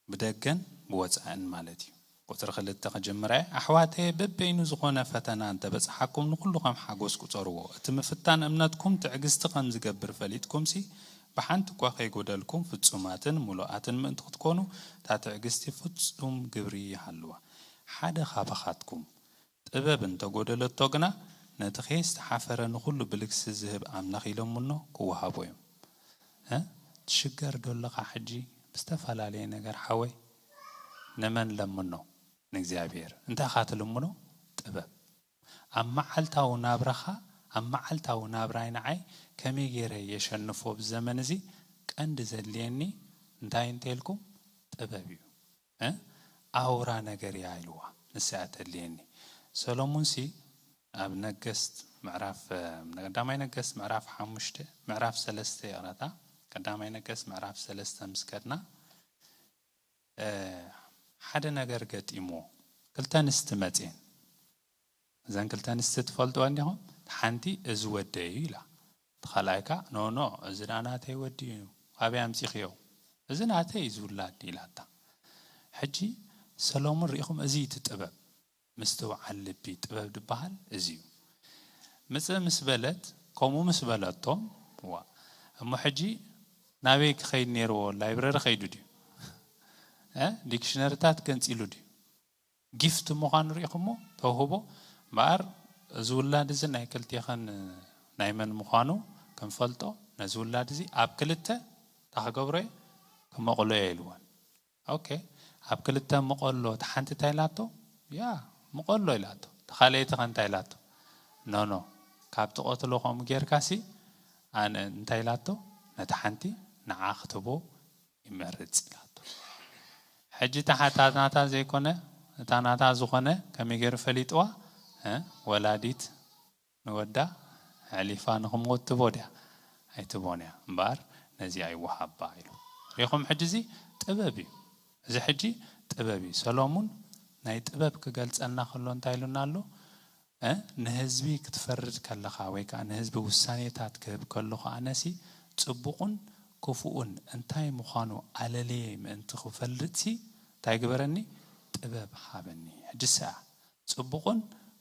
ብደገን ብወጻእን ማለት እዩ። ቁጽሪ ክልተ ክጅምር እየ። ኣሕዋተየ፣ በበይኑ ዝኾነ ፈተና እንተበጽሓኩም ንኹሉ ከም ሓጎስ ቁጸርዎ። እቲ ምፍታን እምነትኩም ትዕግስቲ ከም ዝገብር ፈሊጥኩምሲ፣ ብሓንቲ እኳ ከይጎደልኩም ፍጹማትን ምሉኣትን ምእንቲ ክትኮኑ፣ እታ ትዕግስቲ ፍጹም ግብሪ ይሃልዋ። ሓደ ካባኻትኩም ጥበብ እንተጎደለቶ ግና፣ ነቲ ከየስተሓፈረ ንኹሉ ብልግሲ ዝህብ ኣምላኽ ኢሎምኖ ክወሃቦ እዮም። እ? ትሽገር ዶ ኣለኻ ሕጂ ብዝተፈላለየ ነገር ሓወይ? ንመን ለምኖ? ንእግዚኣብሔር። እንታይ ኢኻ ትልምኖ? ጥበብ። ኣብ መዓልታዊ ናብራኻ፣ ኣብ መዓልታዊ ናብራይ ንዓይ ከመይ ገይረ የሸንፎ ኣብዚ ዘመን እዚ ቀንዲ ዘድልየኒ እንታይ እንተልኩም ጥበብ እዩ። እ? ኣውራ ነገር እያ ኢልዋ። ንሳ እያ ተድልየኒ። ሰሎሙንሲ ኣብ ነገስት ምዕራፍ፣ እ፣ ቀዳማይ ነገስት ምዕራፍ ሓሙሽተ፣ ምዕራፍ ሰለስተ ይቕረታ፣ ቀዳማይ ነገስት ምዕራፍ ሰለስተ ምስ ከድና፣ እ፣ ሓደ ነገር ገጢምዎ። ክልተ ኣንስቲ መጽየን። እዘን ክልተ ኣንስቲ ትፈልጥወን ዲኹም? ሓንቲ "እዚ ወደይ" እዩ ኢላ። እቲ ካልኣይ ከኣ "ኖ፣ ኖ፣ እዚ ደኣ ናተይ ወዲ እዩ። ካበይ ኣምጺኽዮ?" "እዚ ናተይ እዩ ዝውላድ" ኢላታ። ሕጂ ሰሎሙን ርኢኹም፣ እዚ እዩ እቲ ጥበብ። ምስትውዓል ልቢ ጥበብ ዝበሃል እዚ እዩ። ምጽእ ምስ በለት፣ ከምኡ ምስ በለቶም፣ ዋ፣ እሞ ሕጂ ናበይ ክኸይድ ነይርዎ? ላይብረሪ ከይዱ ድዩ? እ? ዲክሽነሪታት ገንጺሉ ድዩ? ጊፍት ምዃኑ ርኢኹሞ? ተውህቦ። እምበኣር እዚ ውላድ እዚ ናይ ክልቴኸን ናይ መን ምዃኑ ክንፈልጦ፣ ነዚ ውላድ እዚ ኣብ ክልተ እንታይ ክገብሮ እየ? ክመቕሎ እየ ኢልወን። ኦኬ፣ ኣብ ክልተ ምቐሎ፣ እታ ሓንቲ እንታይ ኢላቶ? ያ፣ ምቐሎ ኢላቶ። እታ ካልኣይቲ ኸ እንታይ ኢላቶ? ኖ፣ ኖ፣ ካብ ትቐትሎ ከምኡ ጌርካሲ፣ ኣነ እንታይ ኢላቶ? ነታ ሓንቲ ንዓ ክትቦ ይመርጽ ኢላቶ። ሕጂ እታ ሓ-፣ እታ ናታ ዘይኮነ፣ እታ ናታ ዝኾነ ከመይ ገይሩ ፈሊጥዋ? እ? ወላዲት ንወዳ ኣሕሊፋ ንኽሞት ትቦ ድያ? ኣይትቦን እያ። እምበኣር ነዚኣ ይወሃባ ኢሉ። ሪኹም፣ ሕጂ እዚ ጥበብ እዩ። እዚ ሕጂ ጥበብ እዩ። ሰሎሙን ናይ ጥበብ ክገልጸልና ከሎ እንታይ ኢሉና ኣሎ? እ፣ ንህዝቢ ክትፈርድ ከለኻ ወይ ከኣ ንህዝቢ ውሳኔታት ክህብ ከሎ ከኣ ነሲ ጽቡቕን ክፉኡን እንታይ ምዃኑ ኣለለየ ምእንቲ ክፈልጥሲ እንታይ ግበረኒ? ጥበብ ሃበኒ። ሕጂ ሰኣ ጽቡቕን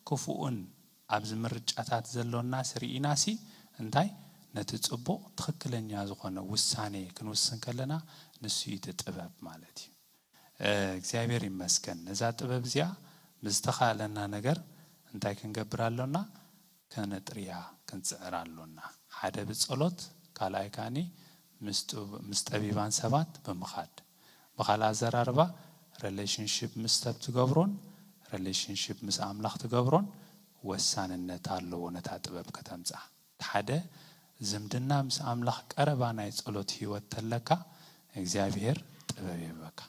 ክፉኡን ኣብዚ ምርጫታት ዘሎና ስርኢናሲ እንታይ ነቲ ጽቡቕ ትኽክለኛ ዝኾነ ውሳኔ ክንውስን ከለና ንሱ እዩ እቲ ጥበብ ማለት እዩ። እ፣ እግዚኣብሔር ይመስገን። ነዛ ጥበብ እዚኣ ብዝተኻእለና ነገር እንታይ ክንገብር ኣሎና? ከነጥርያ ክንጽዕር ኣሎና። ሓደ ብጸሎት፣ ካልኣይ ከኣኒ ምስ ጥ-፣ ምስ ጠቢባን ሰባት ብምኻድ። ብኻልእ ኣዘራርባ፣ ሪሌሽንሺፕ ምስ ሰብ ትገብሮን ሪሌሽንሺፕ ምስ ኣምላኽ ትገብሮን ወሳንነት ኣለዎ ነታ ጥበብ ከተምጽኣ። ሓደ ዝምድና ምስ ኣምላኽ ቀረባ ናይ ጸሎት ህይወት ተለካ፣ እግዚኣብሔር ጥበብ ይህበካ።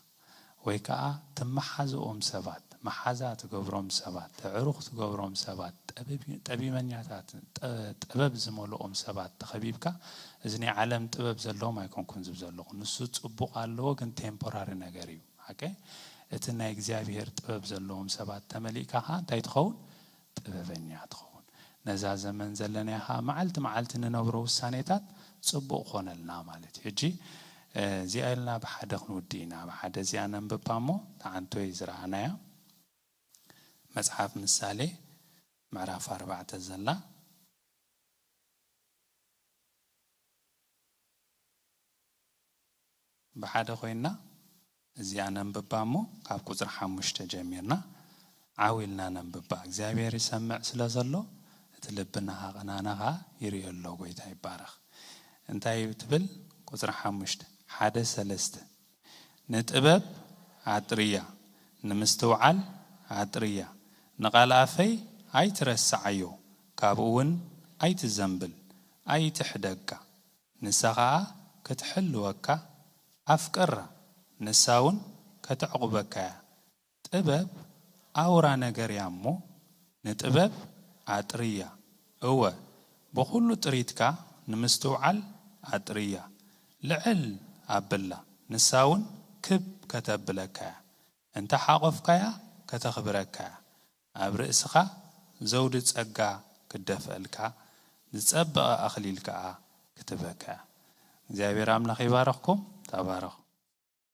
ወይ ከኣ ትመሓዝኦም ሰባት፣ መሓዛ ትገብሮም ሰባት፣ ኣዕሩኽ ትገብሮም ሰባት፣ ጠበቢ-፣ ጠቢበኛታት፣ ጠ-፣ ጥበብ ዝመልኦም ሰባት ተኸቢብካ፣ እዚ ናይ ዓለም ጥበብ ዘለዎም ኣይኮንኩን ዝብ ዘለኹ። ንሱ ጽቡቕ ኣለዎ፣ ግን ቴምፖራሪ ነገር እዩ። ሓቀ? እቲ ናይ እግዚኣብሔር ጥበብ ዘለዎም ሰባት ተመሊእካ ኸኣ እንታይ ትኸውን? ጥበበኛ ትኸውን። ነዛ ዘመን ዘለናያ ኸኣ መዓልቲ መዓልቲ ንነብሮ ውሳኔታት ጽቡቕ ኾነልና ማለት እዩ። ሕጂ፣ እ፣ እዚኣ ኢልና ብሓደ ክንውዲ ኢና። ብሓደ እዚኣ ነንብባ እሞ፣ ተዓንቶይ ዝረኣናያ መጽሓፍ ምሳሌ ምዕራፍ ኣርባዕተ ዘላ ብሓደ ኮይንና እዚኣ ነንብባ እሞ፣ ካብ ቁጽሪ ሓሙሽተ ጀሚርና ዓው ኢልና ነንብባ። እግዚኣብሔር ይሰምዕ ስለ ዘሎ፣ እቲ ልብና ሃቐናና ኸኣ ይርእዮ ኣሎ። ጎይታ ይባረኽ። እንታይ እዩ ትብል? ቁጽሪ ሓሙሽተ፣ ሓደ ሰለስተ። "ንጥበብ ኣጥርያ፣ ንምስትውዓል ኣጥርያ። ንቓል ኣፈይ ኣይትረስዓዮ፣ ካብኡ እውን ኣይትዘንብል፣ ኣይትሕደጋ። ንሳ ኸኣ ክትሕልወካ፣ ኣፍቅራ፣ ንሳ እውን ከተዕቑበካ እያ። ጥበብ ኣውራ ነገር እያ እሞ፣ ንጥበብ ኣጥርያ። እወ፣ ብኹሉ ጥሪትካ ንምስትውዓል ኣጥርያ። ልዕል ኣብላ፣ ንሳ እውን ክብ ከተብለካ እያ። እንተ ሓቖፍካያ ከተኽብረካ እያ። ኣብ ርእስኻ ዘውዲ ጸጋ ክደፍአልካ፣ ዝጸበቐ ኣኽሊል ከኣ ክትበካ እያ። እግዚኣብሔር ኣምላኽ ይባርኽኩም። ተባረኹ።